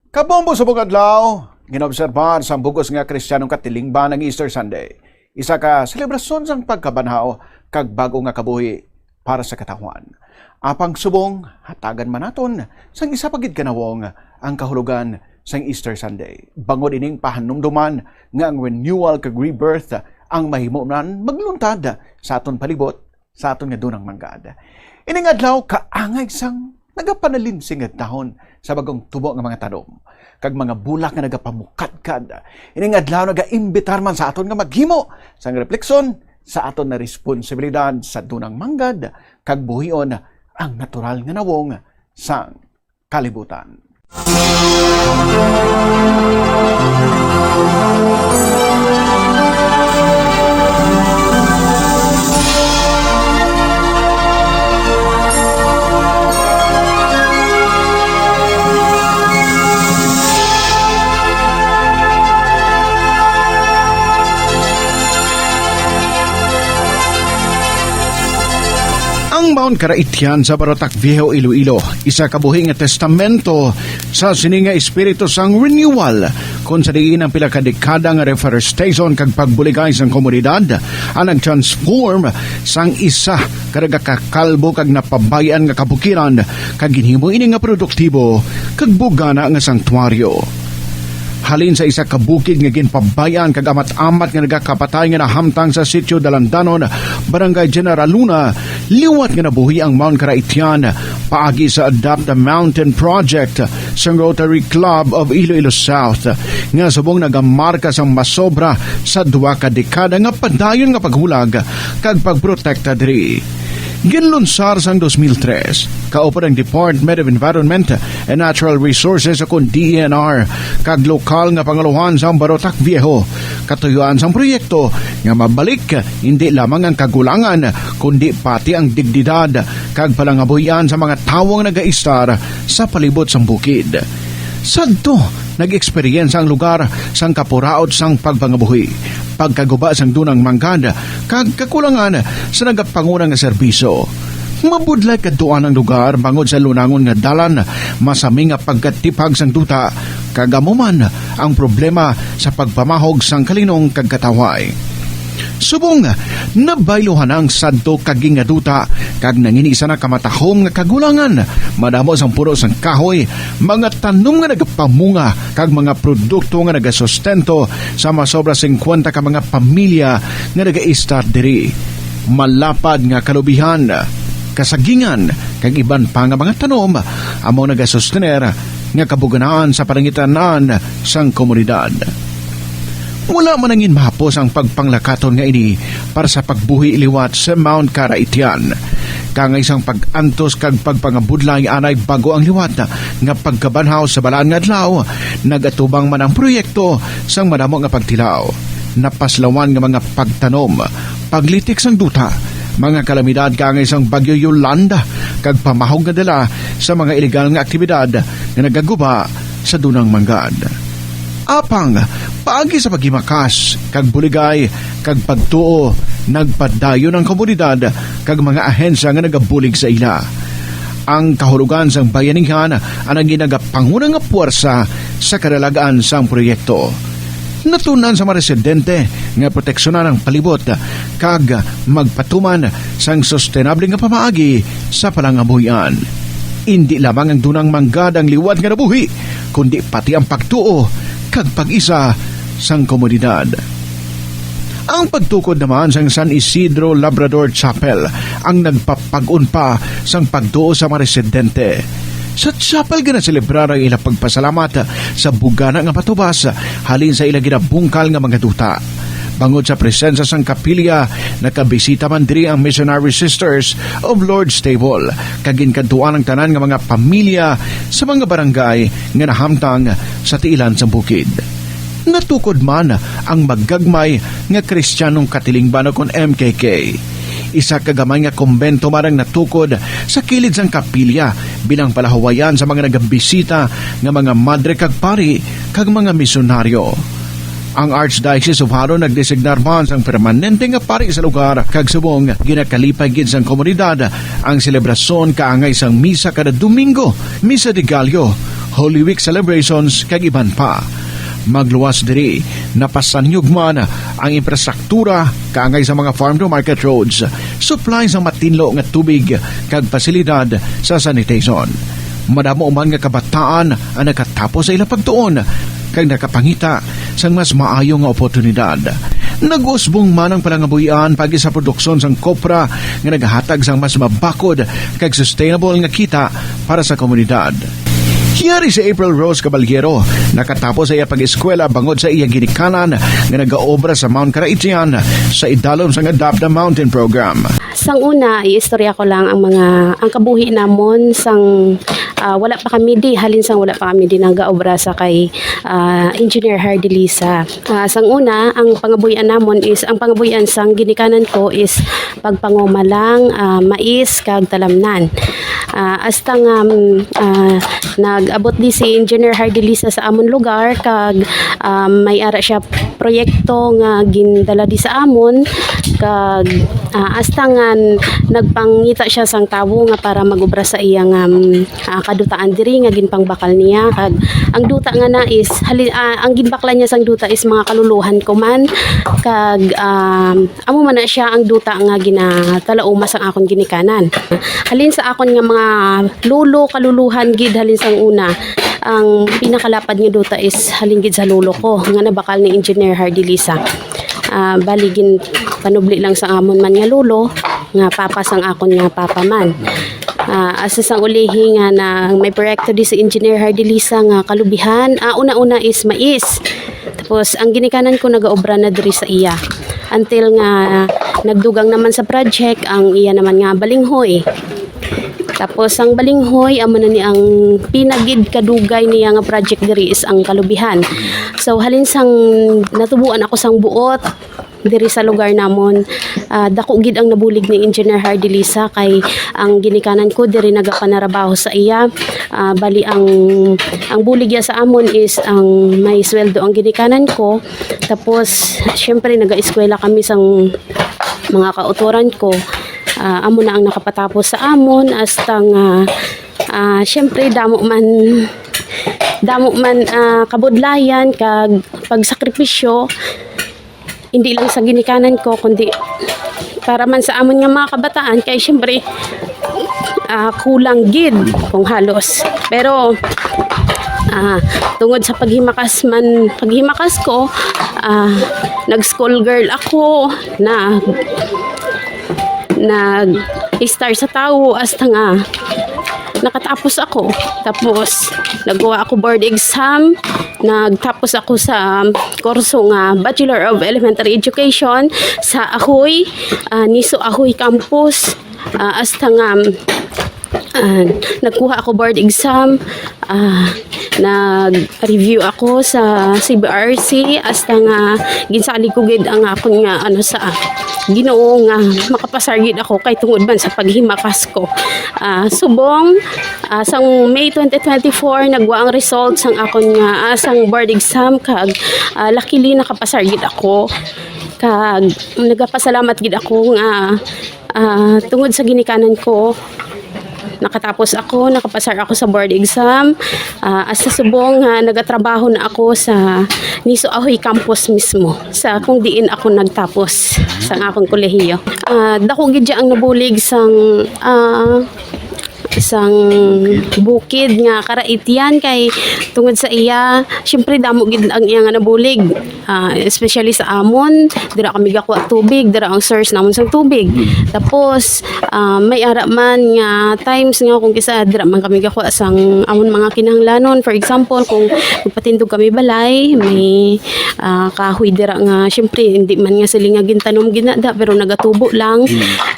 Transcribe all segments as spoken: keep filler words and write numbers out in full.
Kabombo subong adlaw, ginaobserbahan sang bug-os nga Kristiyanong katilingban ang Easter Sunday, isa ka selebrasyon sang pagkabanhaw kag bag-o nga kabuhi para sa katawhan. Apang subong, hatagan man naton sang isa pa gid ka nawong ang kahulogan sang Easter Sunday, bangod ining pahanumdoman nga ang renewal kag rebirth ang mahimo man magluntad sa aton palibot, sa aton nga dunang manggad. Ining adlaw kaangay sang nagapanalinsing nga dahon sa bagong tubo nga mga tanom, kag mga bulak nga nagapamukadkad. Ining adlaw nagaimbitar man sa aton nga maghimo sang refleksyon sa aton nga responsibilidad sa dunang manggad kag buhion ang natural nga nawong sang kalibutan. Ang Mount Karaitian sa Barotac Viejo, Iloilo, isa ka buhi nga testamento sa sini nga espiritu sang renewal, kung sa diin ang pila ka dekada nga reforestation kag pagbuligay sang komunidad ang nag-transform sang isa ka nagakakalbo kag napabay-an nga kabukiran, kag ginhimo ini nga produktibo kag bugana nga sangtuaryo. Halin sa isa ka bukid nga ginpabay-an kag amat-amat nga nagakapatay nga nahamtang sa Sitio Dalandanon, Barangay General Luna, liwat nga nabuhi ang Mount Karaitian paagi sa Adopt a Mountain Project sang Rotary Club of Iloilo South, nga subong nagamarka sang masobra sa duha ka dekada nga padayon nga paghulag kag pagprotekta diri. Ginlunsar sang dos mil tres, kaupod ang Department of Environment and Natural Resources, kon D E N R, kag lokal nga pangulohan sang Barotac Viejo. Katuyuan sang proyekto nga mabalik hindi lamang ang kagulangan, kundi pati ang dignidad kag palangabuhian sa mga tawo nga nagaistar sa palibot sang bukid. Sadto, nag-eksperyensya ang lugar sang kapuraot sang pagpangabuhi, pagkaguba sang dunang manggad, kag kakulangan sa nagapanguna nga serbisyo. Mabudlay kaduan ang lugar bangod sa lunangon nga dalan, masami nga pagkatipag sang duta, kag amo man ang problema sa pagpamahog sang kalinong kag katawhay. Subong, nabayluhan ang sadto ka gingaduta, kag nangin isa na ka matahom nga kagulangan, madamo sang puno sang kahoy, mga tanom nga nagapamunga, kag mga produkto nga nagasustento sa masobra singkwenta ka mga pamilya nga nagaistar diri. Malapad nga kalubihan, kasagingan, kag iban pa nga mga tanom amo nagasustener nga kabuganaan sa palangitan-an sang komunidad. Wala man nangin mahapos ang pagpanglakaton nga ini para sa pagbuhi liwat sa Mount Karaitian. Kaangay sang pag-antos kag pagpangabudlay anay bag-o ang liwat nga pagkabanhaw sa balaan nga adlaw, nagatubang man ang proyekto sang madamo nga pagtilaw, napaslawan nga mga pagtanom, paglitik sang duta, mga kalamidad kaangay sang Bagyo Yolanda, kag pamahog nga dala sa mga iligal nga aktibidad nga nagaguba sa dunang manggad. Apang, paagi sa paghimakas kag buligay kag pagtuo, nagpadayon ang komunidad kag mga ahensya nga nagabulig sa ila. Ang kahulogan sang bayanihan ang nagin nagapanguna nga puwersa sa kadalag-an sang proyekto. Natun-an sa mga residente nga proteksyonan ang palibot kag magpatuman sang sustenable nga pamaagi sa palangabuhian. Indi lamang ang dunang manggad ang liwat nga nabuhi, kundi pati ang pagtuo kag pag-isa sang komunidad. Ang pagtukod naman sang San Isidro Labrador Chapel ang nagpapag-on pa sang pagtuo sa mga residente. Sa chapel ginaselebrar ang ilang pagpasalamat sa bugana nga patubas halin sa ilang ginabungkal nga mga duta. Bangod sa presensya sang kapilya, nakabisita man diri ang Missionary Sisters of Lord's Table, kag ginkadtuan ang tanan nga mga pamilya sa mga barangay nga nahamtang sa tiilan sang bukid. Natukod man ang magagmay nga Kristiyanong Katilingban, kon M K K. Isa ka gamay nga kumbento man ang natukod sa kilid sang kapilya bilang palahuwayan sa mga nagabisita nga mga madre kag pari kag mga misyonaryo. Ang Archdiocese of Jaro nagdesignar man sang permanente nga pari sa lugar, kag subong ginakalipay gid sang komunidad ang selebrasyon kaangay sang misa kada Domingo, Misa de Gallo, Holy Week celebrations, kag iban pa. Magluwas diri, napasanyog man ang infrastruktura kaangay sa mga farm to market roads, supply sa matinlo nga tubig, kag pasilidad sa sanitation. Madamo man nga kabataan ang nakatapos sa ila pagtuon kag nakapangita sang mas maayo nga oportunidad. Nag-usbong man ang palangabuhian paagi sa produksyon sang kopra nga nagahatag sang mas mabakod kag sustainable nga kita para sa komunidad. Yari si April Rose Caballero, nakatapos sa iya pag-eskwela bangod sa iya ginikanan nga nagaobra sa Mount Caraitian sa idalom sang Adopt a Mountain Program. Sang una, iistorya ko lang ang mga, ang kabuhi namon sang, ah, wala pa kami di, halin sang wala pa kami di nagaobra sa kay, ah, Engineer Hardy Lisa. Ah, sang una, ang pangabuhian namon is, ang pangabuhian sang ginikanan ko is pagpanguma lang, ah, mais kag talamnan. Ah, hasta nga, mm, ah, nag-abot di si Engineer Hardy Lisa sa amon lugar kag, ah, may ara siya proyekto nga gindala di sa amon kag, ah, hasta nga nagpangita siya sang tawo nga para mag-obra sa iya nga, mm, ah, kadutaan diri nga ginpangbakal niya. Kag ang duta nga na is, hali-, ah, ang ginbaklan niya sang duta is mga kaluluhan ko man. Kag, um, amo man na siya ang duta nga ginatalauma sang akon ginikanan. Halin sa akon nga mga lolo, kaluluhan gid halin sang una, ang pinakalapad nga duta is halin gid sa lolo ko nga nabakal ni Engineer Hardy Lisa. Ah, bali, ginpanubli lang sa amon man nga lolo nga papa sang akon nga papa man. Ah, asa sang ulihi nga na may proyekto di si Engineer Hardy Lisa nga kalubihan, ah, una-una is mais. Tapos, ang ginikanan ko nagaobra na diri sa iya. Until nga nagdugang naman sa project ang iya naman nga balinghoy. Tapos, ang balinghoy, amo na ni ang pinagid kadugay niya nga project diri is ang kalubihan. So, halin sang natubuan ako sang buot diri sa lugar namon, ah, dako gid ang nabulig ni Engineer Hardy Lisa kay ang ginikanan ko diri nagapanarabaho sa iya. Ah, bali ang, ang bulig niya sa amon is ang may sweldo ang ginikanan ko. Tapos, syempre, nagaeskwela kami sang mga kautoran ko. Ah, amo na ang nakapatapos sa amon hasta nga, ah, syempre, damo man, damo man, ah, kabudlayan kag pagsakripisyo, hindi lang sa ginikanan ko, kundi para man sa amon nga mga kabataan, kay syempre, ah, kulang gid kung halos. Pero, ah, tungod sa paghimakas man, paghimakas ko, ah, nag-school girl ako, na nag-star sa tawo hasta nga nakatapos ako. Tapos, nagkuha ako board exam. Nagtapos ako sa kurso nga Bachelor of Elementary Education sa Ahoy, ah, Niso Ahoy Campus. Ah, hasta nga, ah, nagkuha ako board exam. Ah, nag-review ako sa C B R C, hasta nga ginsalig ko gid ang akon nga, ano, sa Ginoo nga makapasar gid ako kay tungod man sa paghimakas ko. Ah, subong, ah, sang May twenty twenty-four, nagwa ang result sang akon nga, ah, sang board exam kag, ah, luckily nakapasar gid ako. Kag nagapasalamat gid ako nga, ah, tungod sa ginikanan ko, nakatapos ako, nakapasar ako sa board exam. Ah, hasta subong nga nagatrabaho na ako sa Niso Ahoy campus mismo, sa kung diin ako nagtapos sa akong kolehiyo. Ah, dako gid ang nabulig sang, ah, sang bukid nga karaitian kay tungod sa iya, syempre damo gid ang iya nga nabulig. Ah, especially sa amon, dira kami gakuha tubig, dira ang source namon sang tubig. Tapos, ah, may ara man nga times nga kung kisa dira man kami gakuha sang amon mga kinahanglanon. For example, kung magpatindog kami balay, may, ah, kahoy dira nga, syempre, hindi man nga sila nga gintanom ginada, pero nagatubo lang.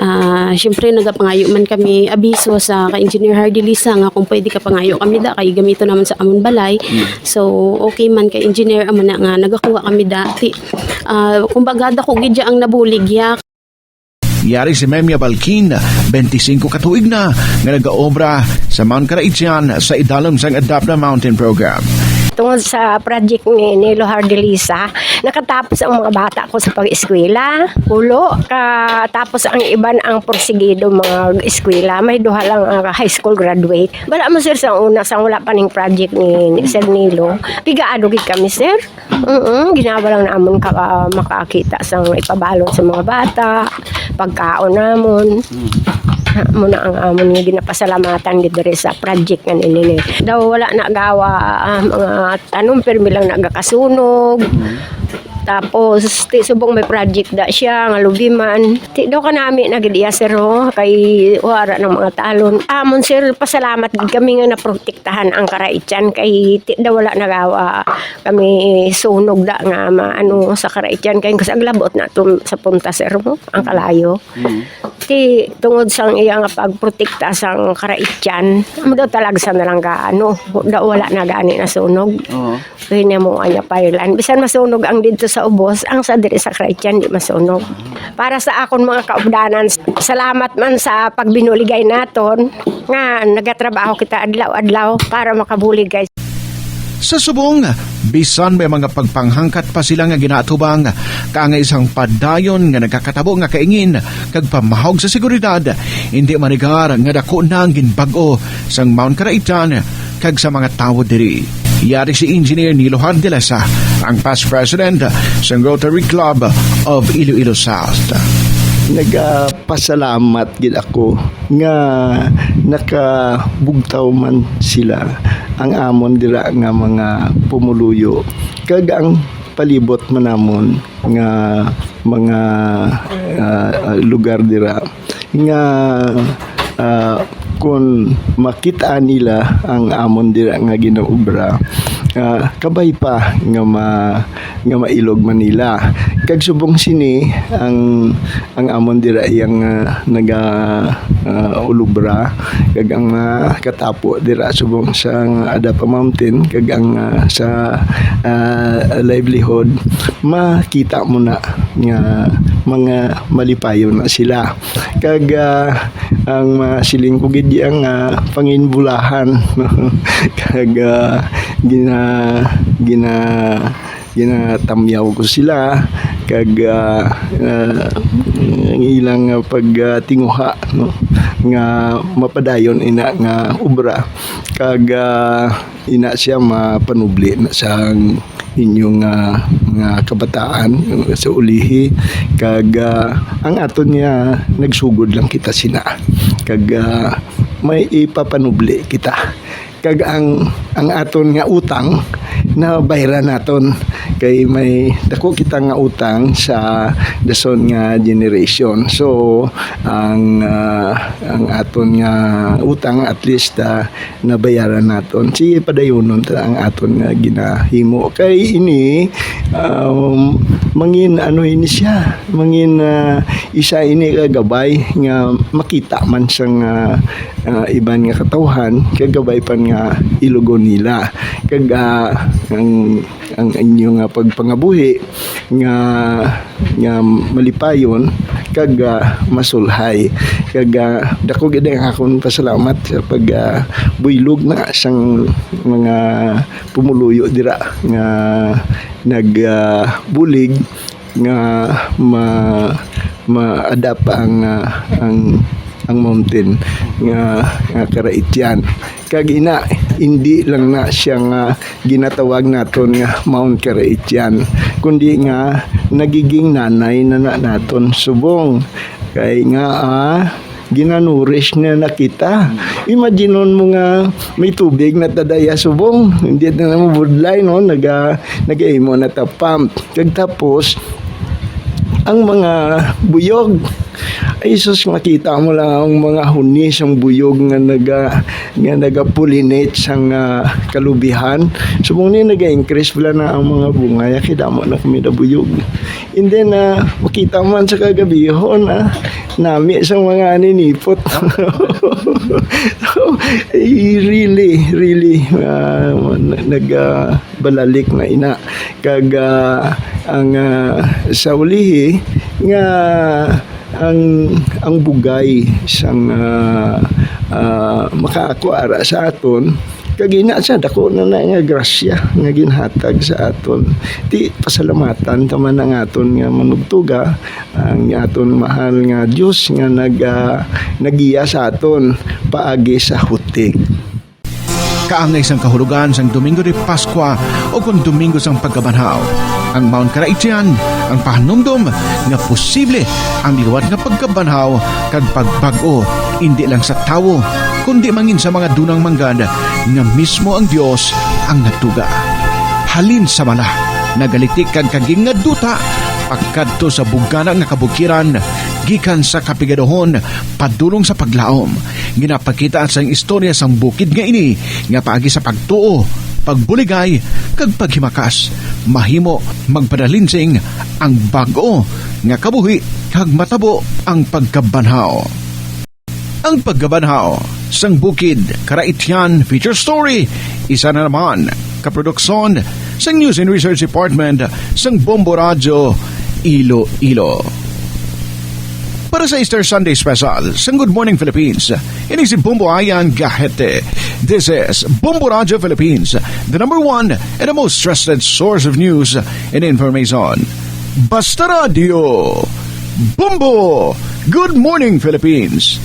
Ah, syempre, nagapangayo man kami abiso sa ka Engineer Hardy Lisa nga kung pwede ka pangayo kami da, kay gamito naman sa amon balay. So, okay man kay engineer, amo na nga nagakuha kami dati. Ah, kumbaga, dako gid ang nabuligya. Yari si Memia Balkin, twenty-five ka tuig na, nga nagaobra sa Mount Caraitian sa idalom sang Adopt a Mountain Program. Tungod sa project ni, ni Lohar de Lisa, nakatapos ang mga bata ko sa pag-eskwela. Pulo, katapos ang iban ang porsigido mga eskwela. May duha lang ang high school graduate. Wala mo, sir, sa una, sa wala pa ning project ni, ni Sir Nilo. Pigaado gid kami, sir. Mm, ginawa lang namon ka, ah, makakita sang ipabalon sa mga bata, pagkaon namon. Muna ang amon nga ginapasalamatan gid diri sa project nga nini. Daw wala na gawa, ah, mga tanom, pirmi lang nagakasunog. Tapos, ti subong may project da siya nga lubiman. Ti daw kanami na gid iya, sir, ho, kay wala ng mga talon. Amon, sir, pasalamat gid kami nga naprotektahan ang Karaityan kay ti daw wala nagawa kami sunog da nga maano sa Karaityan kay sa aglabot na to sa punta, sir, ho, ang kalayo. Ti tungod sang iya nga pagprotekta sang Karaityan, amo daw talagsa na lang ga, ano, da wala na gani nasunog. Oo. Kaya mo anya pailan. Bisan masunog ang dito sa ubos, ang sa diri sa Karaityan di masunog. Para sa akon mga kaupdanan, salamat man sa pagbinuligay naton nga nagatrabaho kita adlaw-adlaw para makabulig, guys. Sa subong, bisan may mga pagpanghangkat pa sila nga ginaatubang, kaangay sang padayon nga nagakatabo nga kaingin kag pamahog sa seguridad, hindi manigar nga dako na ang ginbag-o sang Mount Karaitan kag sa mga tawo diri. Yari si Engineer Nilo Hardelesa, ang past president sang Rotary Club of Iloilo South. Nagapasalamat gid ako nga nakabugtaw man sila ang amon dira nga mga pumuluyo kag ang palibot man namon nga mga ah, ah, lugar dira nga ah, kun makita nila ang amon dira nga ginaobra, ah, kabay pa nga ma, nga mailog man nila. Kag subong sini ang ang amon dira yang ah, naga ah, ulubra kag ang ah, katapo dira subong sa Adapa Mountain kag ang ah, sa ah, livelihood, makita mo na nga mga malipayon na sila. Kag ah, ang masiling ko gid ang ah, panginbulahan, no? Kag ah, gina gina ginatamyaw ko sila kag ah, ah, ang ilang ah, pagtinguha, no, nga mapadayon ina nga obra kag ah, ina siya mapanubli na sa inyong ah, nga kabataan sa ulihi kag ah, ang aton nga nagsugod lang kita sina kag ah, may ipapanubli kita kag ang ang aton nga utang nabayran naton kay may dako kita nga utang sa dason nga generation. So ang ah, ang aton nga utang at least ah, nabayaran naton. Sige, padayonon ta ang aton nga ginahimo kay ini um, mangin ano ini siya, mangin ah, isa ini ka gabay nga makita man sang ah, ah, iban nga katawhan kag gabay pan nga ilugon nila kag ah, ang ang inyo nga pagpangabuhi nga nga malipayon kag ah, masulhay kag ah, dako gid ang akon pasalamat sa pag ah, buylog na sang mga pumuluyo dira nga nagbulig nga ma ma-adapt ang ah, ang ang mountain nga, nga karaityan. Kag ina, hindi lang na siya nga ginatawag naton nga Mount Karaityan, kundi nga nagiging nanay na, na naton subong. Kay nga ah, ginanurish na na kita. Imaginon mo nga may tubig na tadaya subong. Hindi na mo budlay, no? Naga, nagaimo na ta pump. Kag tapos, ang mga buyog. Ay sus, makita mo lang ang mga huni sang buyog nga naga nga nagapollinate sang ah, kalubihan. Subong ni naga-increase pala na ang mga bunga, ya kay damo na kami nabuyog. And then ah, makita man sa kagabihon ah, nami sang mga aninipot. So, eh, really, really ah, nag ah, balalik na ina. Kag ah, ang ah, sa ulihi nga ang ang bugay sang ah, ah, makaako ara sa aton Kag ina siya, dako na na nga grasya nga ginhatag sa aton. Ti pasalamatan ta man ang aton nga manugtuga, ang aton mahal nga Dios nga nag, ah, nagiya sa aton paagi sa hutik. Kaangay sang kahulugan sang Domingo de Pascua o kon Domingo sang Pagkabanhaw. Ang maon karaitian, ang pahanumdom nga posible ang liwat nga pagkabanhaw kag pagbag-o, indi lang sa tawo, kundi mangin sa mga dunang manggad nga mismo ang Dios ang nagtuga. Halin sa mala, nagalitik kag kaging nga duta, pagkadto sa bugana nga kabukiran, gikan sa kapigaduhon padulong sa paglaom. Ginapakita sang istorya sang bukid nga ini nga paagi sa pagtuo, pagbuligay, kag paghimakas, mahimo magpadalinsing ang bag-o nga kabuhi kag matabo ang pagkabanhaw. Ang pagkabanhaw sang bukid, Karaitian Feature Story, isa na naman ka produksyon sang News and Research Department sang Bombo Radyo Iloilo. Para sa Easter Sunday Special sang Good Morning Philippines, ini si Bombo Ayan Gahete. This is Bombo Radyo Philippines, the number one and the most trusted source of news and information. Basta Radyo, Bombo! Good Morning Philippines!